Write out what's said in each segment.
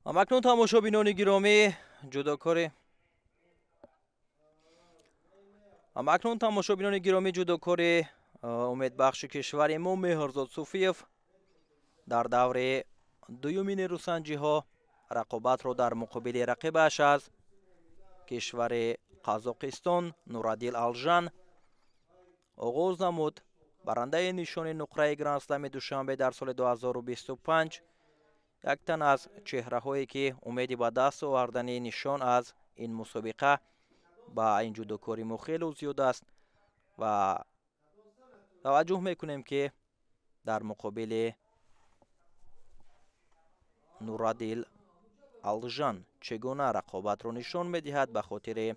Акнун тамошобинони гиромӣ ҷудокори Акнун тамошобинони гиромӣ ҷудокори умедбахши кишвари мо Меҳрзод Суфиев дар даври дуюми нерӯсанҷиҳо рақобатро дар муқобили рақибаш аз кишвари Қазоқистон Нурадил Алжан оғоз намуд. Барандаи нишони нуқраи Гранд-Слами Душанбе дар соли 2025 як тан аз чеҳраҳое ки умеди ба даст овардани нишон аз ин мусобиқа ба ин ҷудокори мо хеле зиёд аст ва таваҷҷӯҳ мекунем ки дар муқобили Нурадил Алжан чӣ гуна рақобатро нишон медиҳад. Ба хотири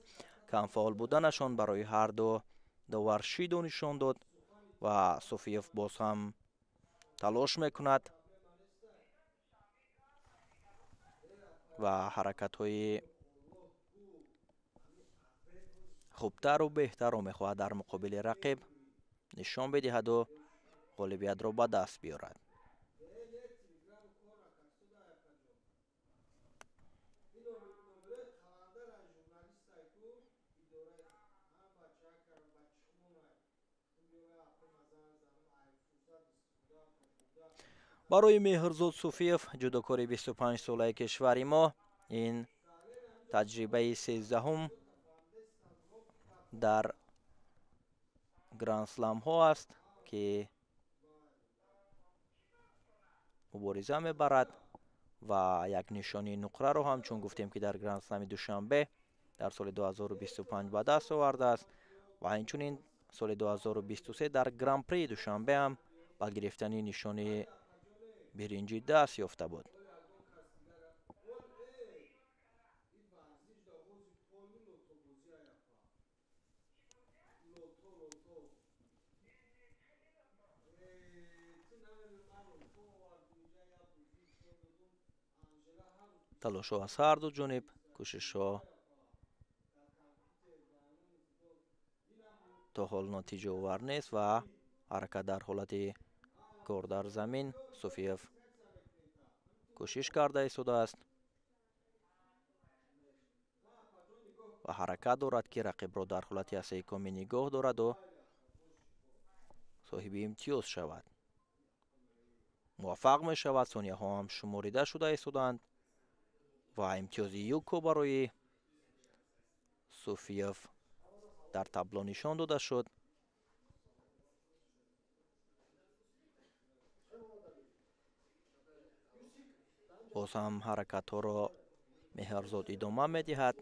камфаъол буданашон барои ҳар ду довар шиду нишон дод ва Суфиев боз ҳам талош мекунад ва ҳаракатҳои хубтару беҳтарро мехоҳад дар муқобили рақиб нишон бидиҳаду ғолибиятро ба даст биёрад. Барои Меҳрзод Суфиев, ҷудокори 25-солаи кишвари мо, ин таҷрибаи 13-ум дар гранд-сламҳо аст ки мубориза мебарад ва як нишони нуқраро ҳам, чун гуфтем ки дар гранд-слами Душанбе дар соли 2025 ба даст овардааст ва инчунин соли 2023 дар гран-при Душанбе ҳам ба гирифтани нишони биринҷӣ даст ёфта буд. Талошҳо аз ҳар ду ҷониб, кӯшишҳо то ҳол натиҷаовар нест ва ҳаракат дар ҳолати кор дар замин Суфиев кӯшиш карда истодааст ва ҳаракат дорад ки рақибро дар ҳолати асайкомӣ нигоҳ дораду соҳиби имтиёз шавад. Муваффақ мешавад, сонияҳо ҳам шуморида шуда истодаанд ва имтиёзи юко барои Суфиев дар табло нишон дода шуд. Боз ҳам ҳаракатҳоро Меҳрзод идома медиҳад.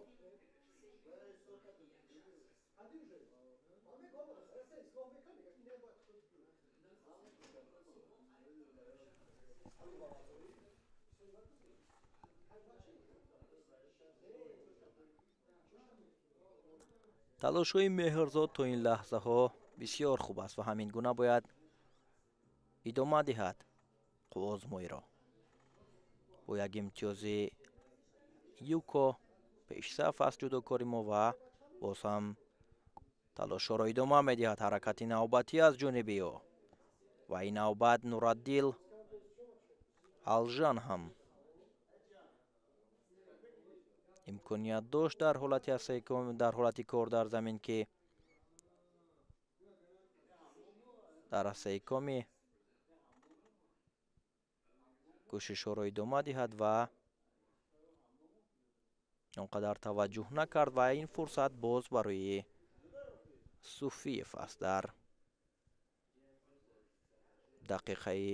Талошҳои Меҳрзод то ин лаҳзаҳо бисёр хуб аст ва ҳамин гуна бояд идома диҳад қувваозмоиро. Бо як имтиёзи юко пешсаф аст ҷудокори мо ва боз ҳам талошҳоро идома медиҳад. Ҳаракати навбатӣ аз ҷониби ӯ ва ин навбат Нураддил Алжан ҳам имконият дошт дар ҳолати асайком, дар ҳолати кор дар замин ки дар асайкоми кӯшишҳоро идома диҳад ва он қадар таваҷҷӯҳ накард ва ин фурсат боз барои Суфиев аст дар дақиқаи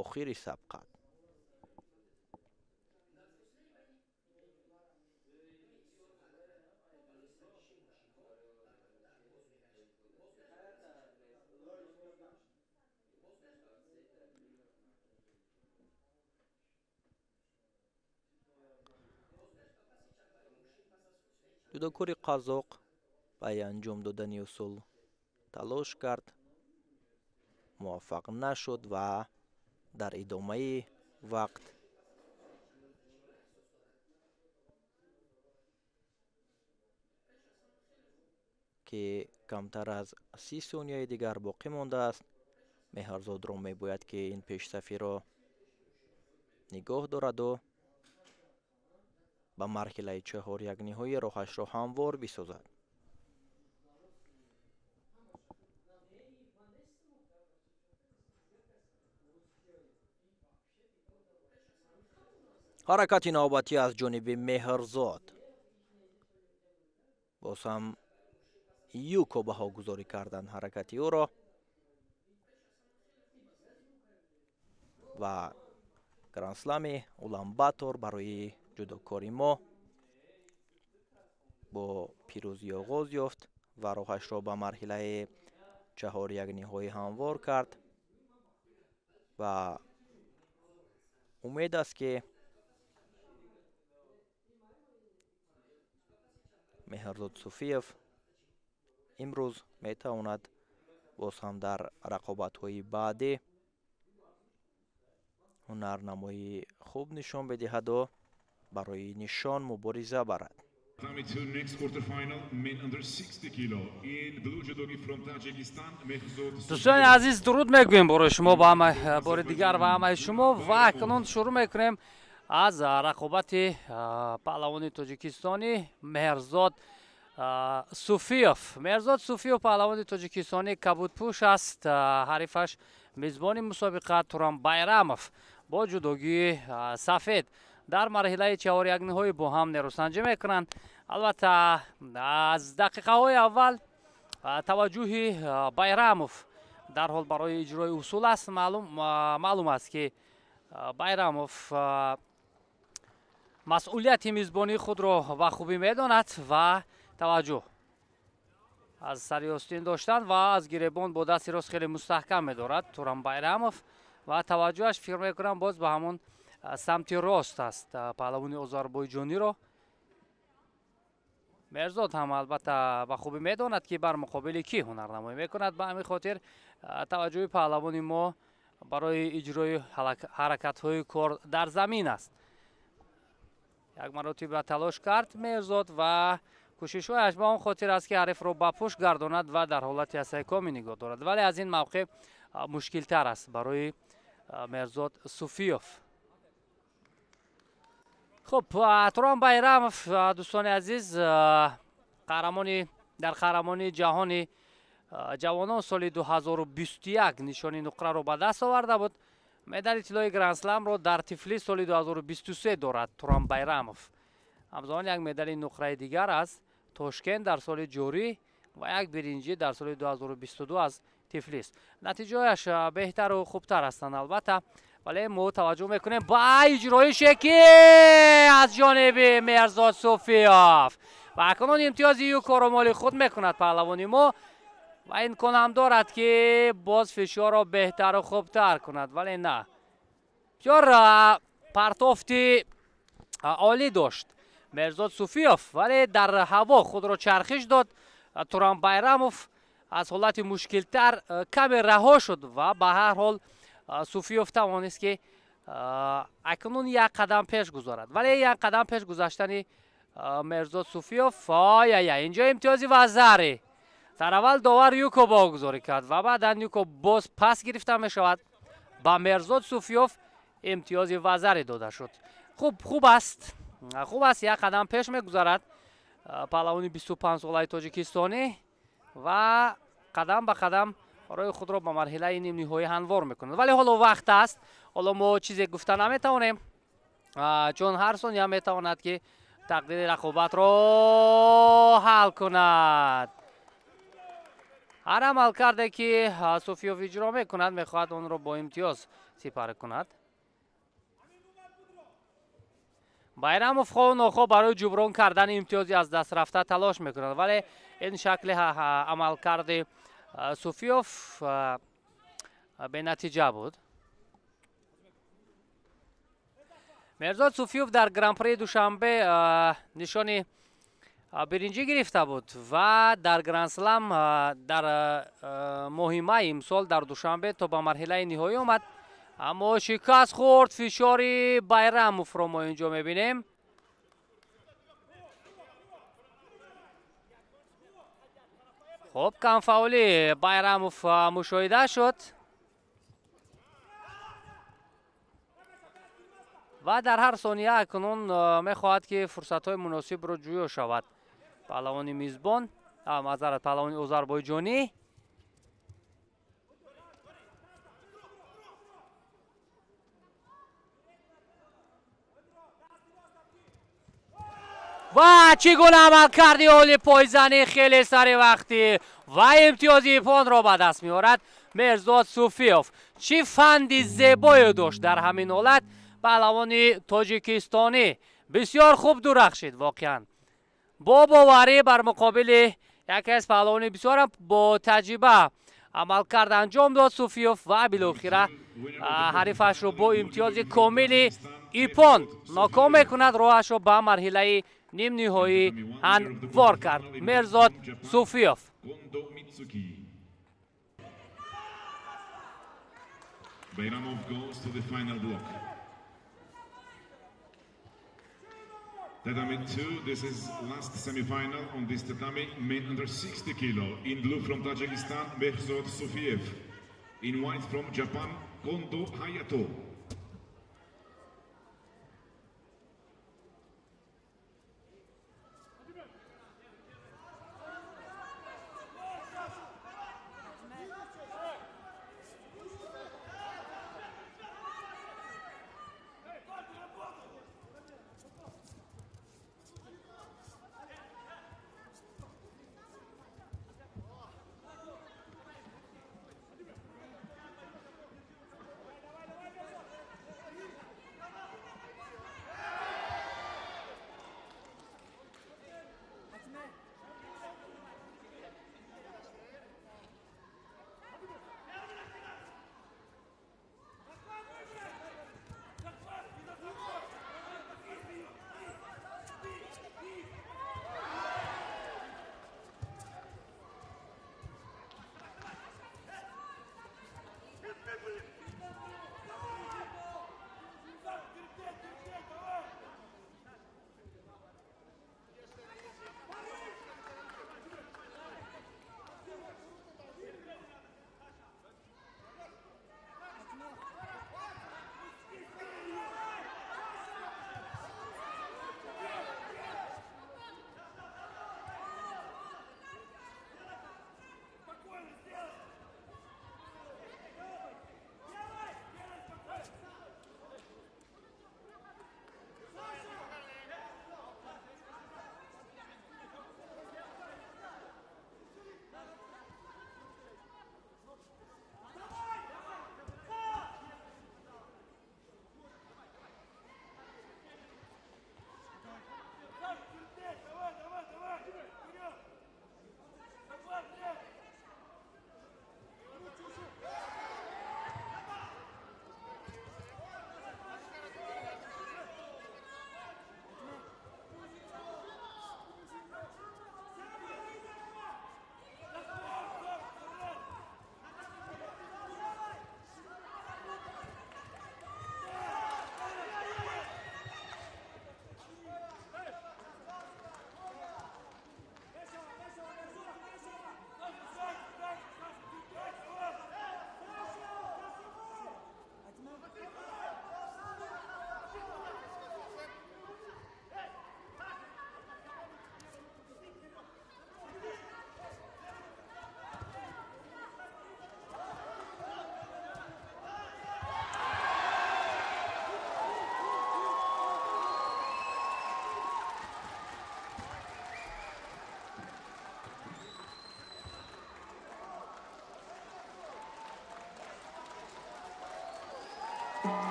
охири сабқат. Ҷудокори қазоқ пайи анҷом додани усул талош кард, муваффақ нашуд ва дар идомаи вақт ки камтар аз 30 сонияи дигар боқӣ мондааст, Меҳрзодро мебояд ки ин пешсафиро нигоҳ дораду ба марҳилаи чаҳорякниҳоӣ роҳашро ҳамвор бисозад. Ҳаракати навбатӣ аз ҷониби Меҳрзод. Боз ҳам юко баҳогузорӣ карданд ҳаракати ӯро ва грандслами Уланбатор барои ҷудокори мо бо пирӯзӣ оғоз ёфт ва роҳашро ба марҳилаи чаҳорякниҳоӣ ҳамвор кард ва умед аст, ки Меҳрзод Суфиев имрӯз метавонад боз ҳам дар рақобатҳои баъдӣ ҳунарнамоии хуб нишон бидиҳаду барои нишон мубориза барад. Дӯстони азиз, дуруд мегӯем бораи шумо бори дигар ба ҳамаи шумо ва акнун шурӯъ мекунем аз рақобати паҳлавони тоҷикистонӣ Меҳрзод Суфиев. Меҳрзод Суфиев паҳлавони тоҷикистонӣ кабудпӯш аст. Ҳарифаш мизбони мусобиқа Туран Байрамов бо ҷудогии сафед дар марҳилаи чаҳорякниҳоӣ бо ҳам нерӯсанҷӣ мекунанд. Албатта, аз дақиқаҳои аввал таваҷҷӯҳи Байрамов дарҳол барои иҷрои усул аст. Маълум аст, ки Байрамов масъулияти мизбонии худро ба хубӣ медонад ва таваҷҷӯҳ аз сари остин доштан ва аз гиребон бо дасти рост хеле мустаҳкам медорад Туран Байрамов ва таваҷҷӯҳаш, фикр мекунам, боз ба ҳамон самти рост аст паҳлавони озарбойҷониро. Меҳрзод ҳам албатта ба хубӣ медонад, ки бар муқобили кӣ ҳунарнамоӣ мекунад. Ба ҳамин хотир таваҷҷӯҳи паҳлавони мо барои иҷрои ҳаракатҳои кор дар замин аст. Як маротиба талош кард Меҳрзод ва кӯшишҳояш ба он хотир аст, ки ҳарифро ба пушт гардонад ва дар ҳолати асайкомӣ нигоҳ дорад, вале аз ин мавқеъ мушкилтар аст барои Меҳрзод Суфиев. Хуб, Туран Байрамов, дӯстони азиз, дар қаҳрамонии ҷаҳони ҷавонон соли 2021 нишони нуқраро ба даст оварда буд. Медали тиллои грандсламро дар Тифлис соли 2023 дорад Туран Байрамов. Ҳамзамон як медали нуқраи дигар аз Тошкент дар соли ҷорӣ ва як биринҷӣ дар соли 2022 аз Тифлис. Натиҷаҳояш беҳтару хубтар ҳастанд албатта, вале мо таваҷҷӯҳ мекунем ба иҷроише, ки аз ҷониби Меҳрзод Суфиев ва акнун имтиёзи юкоро моли худ мекунад паҳлавони мо ва имкон ҳам дорад, ки боз фишорро беҳтару хубтар кунад, вале на. Бисёр партофти олӣ дошт Меҳрзод Суфиев, вале дар ҳаво худро чархиш дод. Туран Байрамов аз ҳолати мушкилтар каме раҳо шуд ва ба ҳар ҳол Суфиев тавонист, ки акнун як қадам пеш гузорад, вале як қадам пеш гузаштани Меҳрзод Суфиев, ая, инҷо имтиёзи вазари. Дар аввал довар юко баҳогузорӣ кард ва баъдан юко боз пас гирифта мешавад. Ба Меҳрзод Суфиев имтиёзи вазаре дода шуд. Хуб аст, хуб аст, як қадам пеш мегузарад паҳлавони 25-солаи тоҷикистонӣ ва қадам ба қадам роҳи худро ба марҳилаи нимниҳоӣ ҳамвор мекунад. Вале ҳоло вақт аст, ҳоло мо чизе гуфта наметавонем, чун ҳар сония метавонад, ки тақдири рақобатро ҳал кунад. Ҳар амалкарде, ки Суфиёв иҷро мекунад, мехоҳад онро бо имтиёз сипарӣ кунад. Байрамов хоҳу нохоҳ барои ҷуброн кардани имтиёзи аз даст рафта талош мекунад, вале ин шакли амалкарди Суфиёв бенатиҷа буд. Меҳрзод Суфиёв дар гран-при Душанбе нишони биринҷӣ гирифта буд ва дар грандслам дар моҳи май имсол дар Душанбе то ба марҳилаи ниҳоӣ омад, аммо шикаст хӯрд. Фишори Байрамовро мо инҷо мебинем. Хуб, камфаъолии Байрамов мушоҳида шуд. Ва дар ҳар сония акнун мехоҳад, ки фурсатҳои муносибро ҷӯё шавад. Паҳлавони мизбон, маъзарат, паҳлавони озарбойҷонӣ. Ва чӣ гуна амалкарди оли, пойзанӣ хеле сари вақтӣ ва имтиёзи ипонро ба даст меорад Меҳрзод Суфиёв. Чӣ фанди зебое дошт дар ҳамин ҳолат паҳлавони тоҷикистонӣ, бисёр хуб дурахшид воқеан. Бо боварӣ бар муқобили яке аз паҳлавони бисёрам бо таҷриба амалкард анҷом дод Суфиёв ва билохира ҳарифашро бо имтиёзи комили ипон ноком мекунад, роҳашро ба марҳилаи нимниҳоӣ ҳамвор кард Меҳрзод Суфиёв. Bayramov goes to the final block. Tatami 2, this is last semi-final on this tatami, men under 60 kilo. In blue from Tajikistan, Behzod Sufiev. In white from Japan, Kondo Hayato.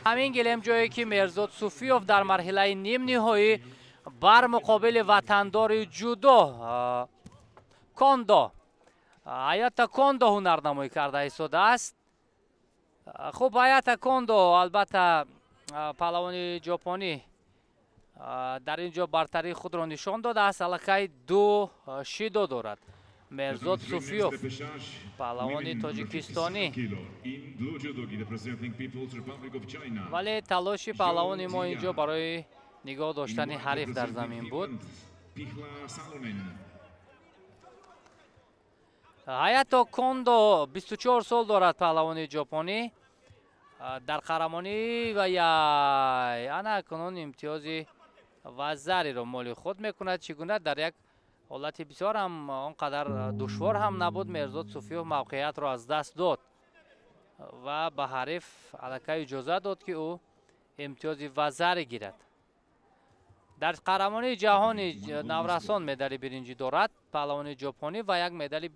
Ҳамин гилем ҷое ки Меҳрзод Суфиёв дар марҳилаи нимниҳоӣ бар муқобили ватандори ҷудо Кондо, Ҳаята Кондо ҳунарнамоӣ карда истодааст. Хуб, Ҳаята Кондо албатта паҳлавони ҷопонӣ дар ин ҷо бартарии худро нишон додааст, аллакай ду шидо дорад. Меҳрзод Суфиёв паҳлавони тоҷикистонӣ, вале талоши паҳлавони мо ин ҷо барои нигоҳ доштани ҳариф дар замин буд. Ҳаято Кондо 24 сол дорад, паҳлавони ҷопонӣ дар қаҳрамонӣ ва яй ана акнун имтиёзи вазариро моли худ мекунад. Чӣ гуна дар як ҳолати бисёр ҳам он қадар душвор ҳам набуд, Меҳрзод Суфиёв мавқеиятро аз даст дод ва ба ҳариф аллакай иҷоза дод, ки ӯ имтиёзи вазаре гирад. Дар қаҳрамонии ҷаҳони наврасон медали биринҷӣ дорад паҳлавони ҷопонӣ ва як медали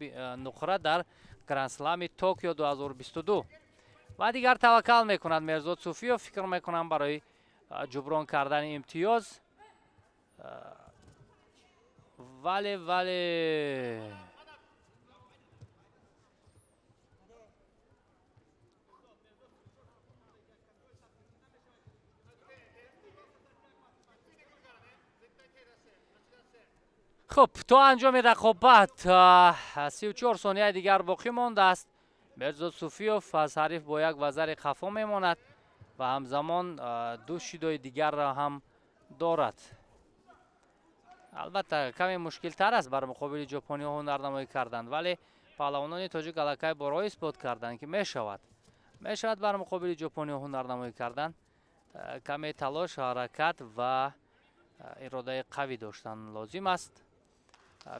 нуқра дар грандслами Токио 2022. Ва дигар таваккал мекунад Меҳрзод Суфиёв, фикр мекунам барои ҷуброн кардани имтиёз. Вале хуб, то анҷоми рақобат 34 сонияи дигар боқӣ мондааст. Меҳрзод Суфиёв аз ҳариф бо як вазари қафо мемонад ва ҳамзамон ду шидои дигарро ҳам дорад. Албатта каме мушкилтар аст бар муқобили ҷопониҳо ҳунарнамоӣ кардан, вале паҳлавонони тоҷик аллакай борҳо исбот карданд, ки мешавад бар муқобили ҷопониҳо ҳунарнамоӣ кардан. Каме талош, ҳаракат ва иродаи қавӣ доштан лозим аст.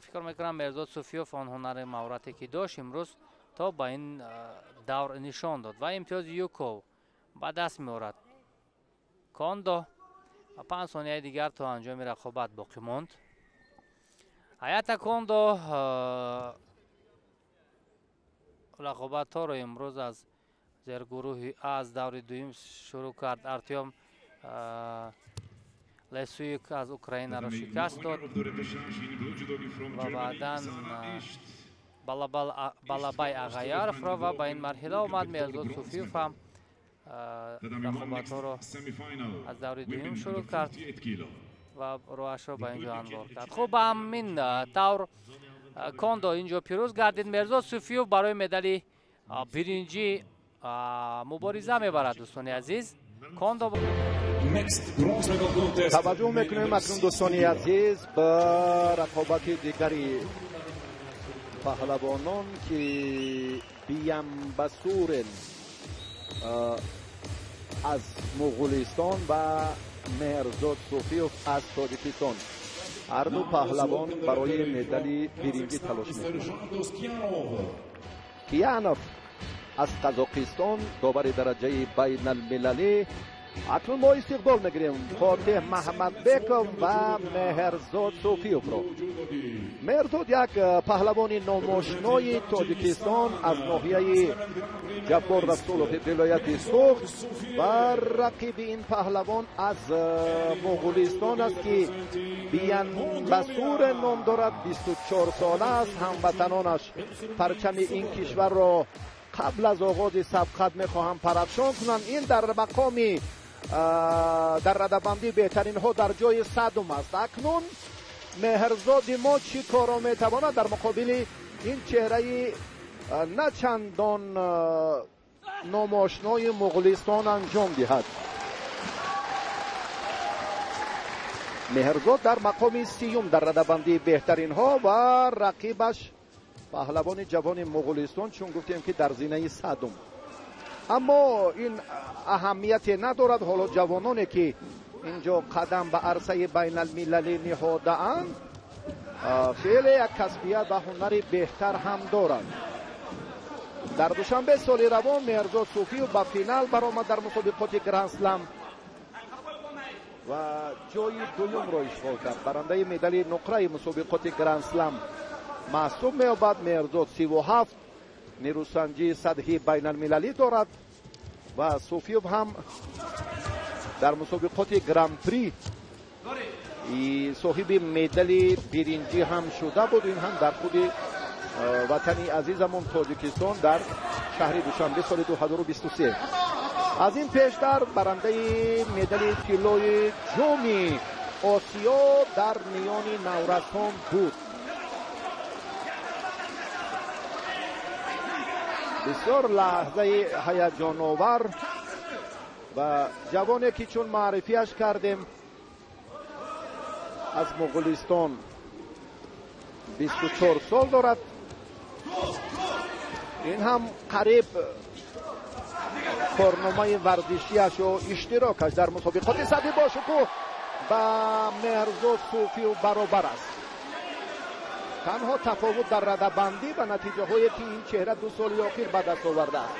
Фикр мекунам Меҳрзод Суфиёв он ҳунари маҳорате ки дошт имрӯз то ба ин давр нишон дод ва имтиёзи юков ба даст меорад Кондо. 5 сонияи дигар то анҷоми рақобат боқӣ монд. Ҳаята Кондо рақобатҳоро имрӯз аз зергурӯҳи А аз даври дуюм шурӯъ кард. Артём Лесуик аз Украинаро шикаст дод ва баъдан Балабай Ағаяровро ва ба ин марҳила омад. Меҳрзод Суфиёв ҳам рақобатҳоро аз даври дуюм шурӯъ кард ва роҳашро ба ин ҷо анвор кард. Хуб, ба ҳамин тавр Кондо ин ҷо пирӯз гардид. Меҳрзод Суфиёв барои медали биринҷӣ мубориза мебарад. Дӯстони азиз, Кондо. Таваҷҷӯҳ мекунем акнун, дӯстони азиз, ба рақобати дигари паҳлавонон, ки Биямбасурен аз Муғулистон ва Меҳрзод Суфиёв аз Тоҷикистон. Ҳар ду паҳлавон барои медали биринҷӣ талош мекунанд. Киянов аз Қазоқистон, довари дараҷаи байналмилалӣ. Акнун мо истиқбол мегирем Фотеҳ Маҳмадбеков ва Меҳрзод Суфиёвро. Меҳрзод як паҳлавони номошинои Тоҷикистон аз ноҳияи Ҷаббор Расулов вилояти Суғд ва рақиби ин паҳлавон аз Муғулистон аст, ки Биянбасуре ном дорад, 24 сола аст. Ҳамватанонаш парчами ин кишварро қабл аз оғози сабқат мехоҳанд парафшон кунанд. Ин дар мақоми дар радабандии беҳтаринҳо дар ҷои 100-ум аст. Акнун Меҳрзоди мо чӣ корро метавонад дар муқобили ин чеҳраи на чандон номошинои Муғулистон анҷом диҳад? Меҳрзод дар мақоми 30-ум дар радабандии беҳтаринҳо ва рақибаш паҳлавони ҷавони Муғулистон, чун гуфтем ки дар зинаи 100-ум. Аммо ин аҳамияте надорад. Ҳоло ҷавононе ки инҷо қадам ба арсаи байналмилалӣ ниҳодаанд, хеле як касбият ва ҳунари беҳтар ҳам доранд. Дар Душанбе соли равон Меҳрзод Суфиёв ба финал баромад дар мусобиқоти Грандслам ва ҷои дуюмро ишғол кард. Барандаи медали нуқраи мусобиқоти Грандслам маҳсуб меёбад. Меҳрзод 37, Нерӯсанҷии сатҳи байналмилалӣ дорад ва Суфиев ҳам дар мусобиқоти Гран-при соҳиби медали биринҷӣ ҳам шуда буд. Ин ҳам дар худи ватани азизамон Тоҷикистон дар шаҳри Душанбе соли 2023. Аз ин пештар барандаи медали тиллои ҷоми Осиё дар миёни наврасон буд. Бисёр лаҳзаи ҳаяҷоновар ва ҷавоне ки чун маърифияш кардем аз Муғулистон 24 сол дорад. Ин ҳам қариб корномаи варзишиаш ё иштирокаш дар мусобиқоти сатҳи бошукӯҳ ба Меҳрзод Суфиев баробар аст. Танҳо тафовут дар радабандӣ ва натиҷаҳое ки ин чеҳра 2 соли охир ба даст овардааст.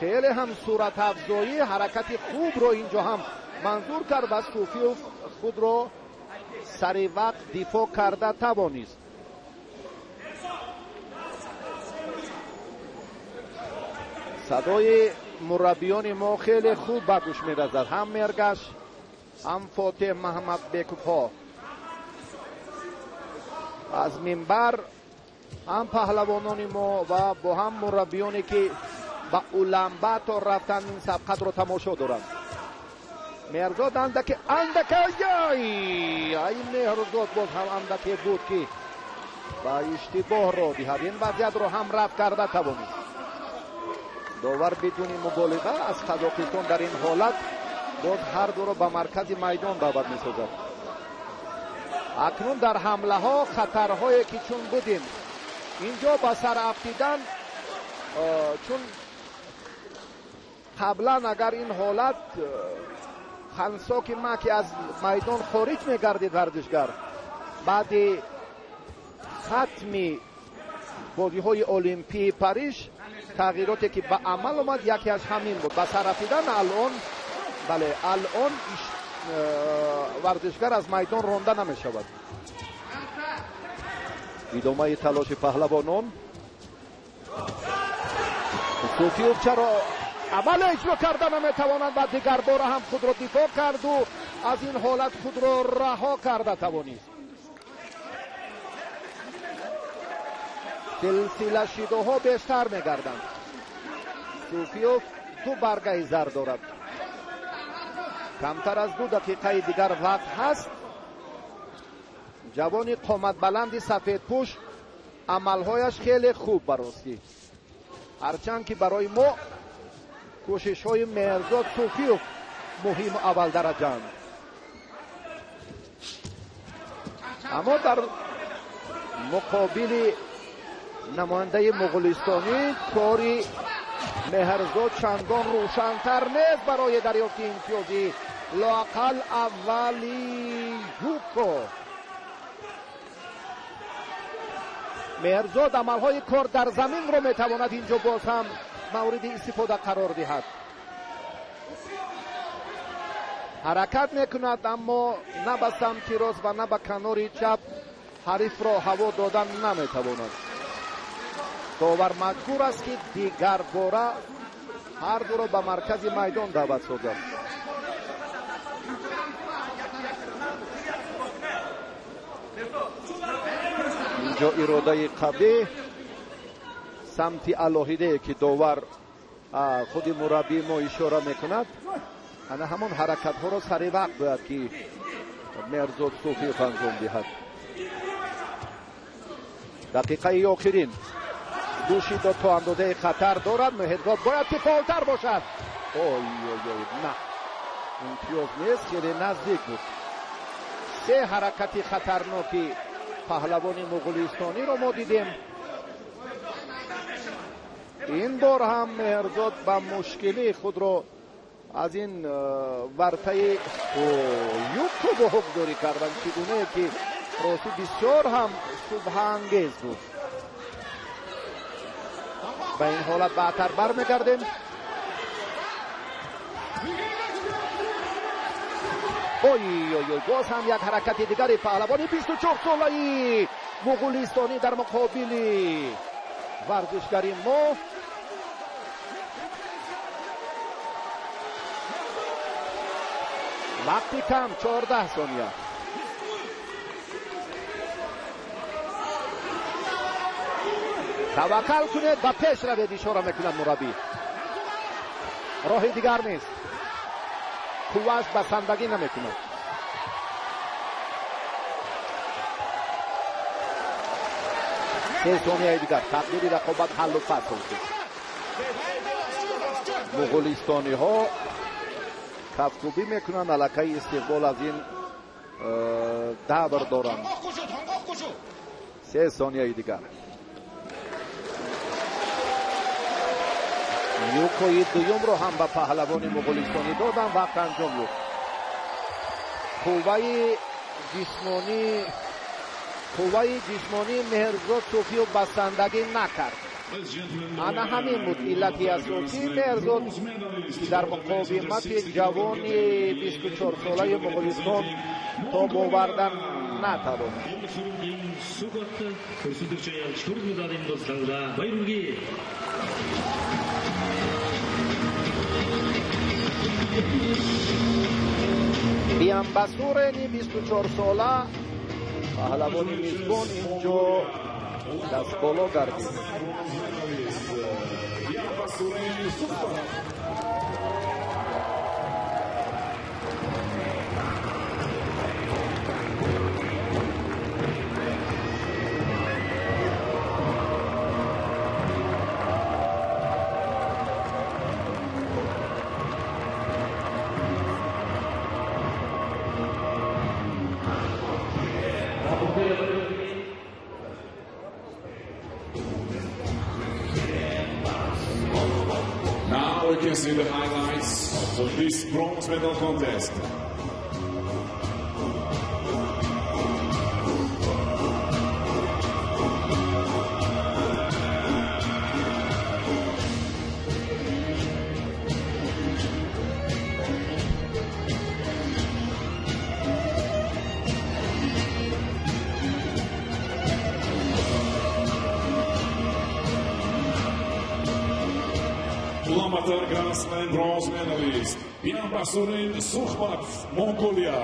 Хеле ҳам суратафзоӣ ҳаракати хубро инҷо ҳам манзур кард ва Суфиев худро сари вақт дифоъ карда тавонист. Садои мураббиёни мо хеле хуб ба гӯш мерасад, ҳам Мергаш, ҳам Фотеҳ Маҳмадбековҳо. Аз минбар ҳам паҳлавонони мо ва бо ҳам мураббиёне ки ба Уланбатор рафтан ин сабқатро тамошо доранд. Меҳрзод андаке андаке ай Меҳрзод боз ҳам андаке буд ки ба иштибоҳ ро диҳад. Ин вазъиятро ҳам рафт карда тавонист. Довар бидуни муболиға аз Қазоқистон дар ин ҳолат боз ҳар дуро ба маркази майдон даъват месозад. Акнун дар ҳамлаҳо хатарҳое ки чун будем инҷо ба сар афтидан, чун қаблан агар ин ҳолат хансоки ма ки аз майдон хориҷ мегардид варзишгар, баъди хатми бозиҳои Олимпии Париж тағйироте ки ба амал омад яке аз ҳамин буд. Ба сар афтидан алон, бале, алон варзишгар аз майдон ронда намешавад. Идомаи талоши паҳлавонон. Суфиев чаро амал иҷро карда наметавонад ва дигарбора ҳам худро дифоъ карду аз ин ҳолат худро раҳо карда тавонист. Силсила шидоҳо бештар мегарданд. Суфиев 2 баргаи зар дорад. Камтар аз 2 дақиқаи дигар вақт ҳаст. Ҷавони қоматбаланди сафедпӯш амалҳояш хеле хуб баростӣ. Ҳарчанд ки барои мо кӯшишҳои Меҳрзод Суфиев муҳиму аввалдараҷаанд. Аммо дар муқобили намояндаи муғулистонӣ кори Меҳрзод чандон рӯшантар нест барои дарёфти имтиёзи лоақал аввали юко. Меҳрзод амалҳои кор дар заминро метавонад инҷо боз ҳам мавриди истифода қарор диҳад. Ҳаракат мекунад, аммо на ба самти рост ва на ба канори чап ҳарифро ҳаво додан наметавонад. Довар маҷбур аст ки дигарбора ҳар дуро ба маркази майдон даъват созад. Инҷо иродаи қавӣ, самти алоҳидае ки довар худи мураббии мо ишора мекунад, ана ҳамон ҳаракатҳоро сари вақт бояд ки Меҳрзод Суфиев анҷом диҳад. Дақиқаи охирин ду шидо то андозаи хатар дорад. Меҳрзод бояд ки фаъолтар бошад. Ой ой ой, на, имтиёз нест, хеле наздик буд. 3 ҳаракати хатарноки паҳлавони муғулистониро мо дидем. Ин бор ҳам Меҳрзод ба мушкилӣ худро аз ин вартаи юко бо ҳукмдорӣ карданд, чӣ гунае ки ростӣ бисёр ҳам шубҳаангез буд. Ба ин ҳолат баъдтар бармегардем. Ой ой ой, боз ҳам як ҳаракати дигари паҳлавони 24 солаи муғулистонӣ дар муқобили Варзишгари мо вақти кам 14 сония. Таваккал кунед, ба пеш равед, ишора мекунад мураббӣ. Роҳи дигар нест. Қуввааш басандагӣ намекунад. Се сонияи дигар тақдири рақобат ҳаллу фасл шуд. Муғулистониҳо кафкӯбӣ мекунанд, аллакай истиқбол аз ин давр доранд. Се сонияи дигар. Юкои дуюмро ҳам ба паҳлавони муғулистонӣ доданд, вақт анҷом ёфт. Қувваи ҷисмонии Меҳрзод Суфиев басандагӣ накард. Ана ҳамин буд иллати асосии Меҳрзод, ки дар муқовимати ҷавони 24-солаи Муғулистон тоб овардан натавонист. Биамбасурени 24-сола паҳлавони мизбон инҷо дастболо гардид. Now we can see the highlights of this bronze medal contest. Ulaanbaatar Grand Slam bronze medalist Byambasuren Sukhbat, Mongolia.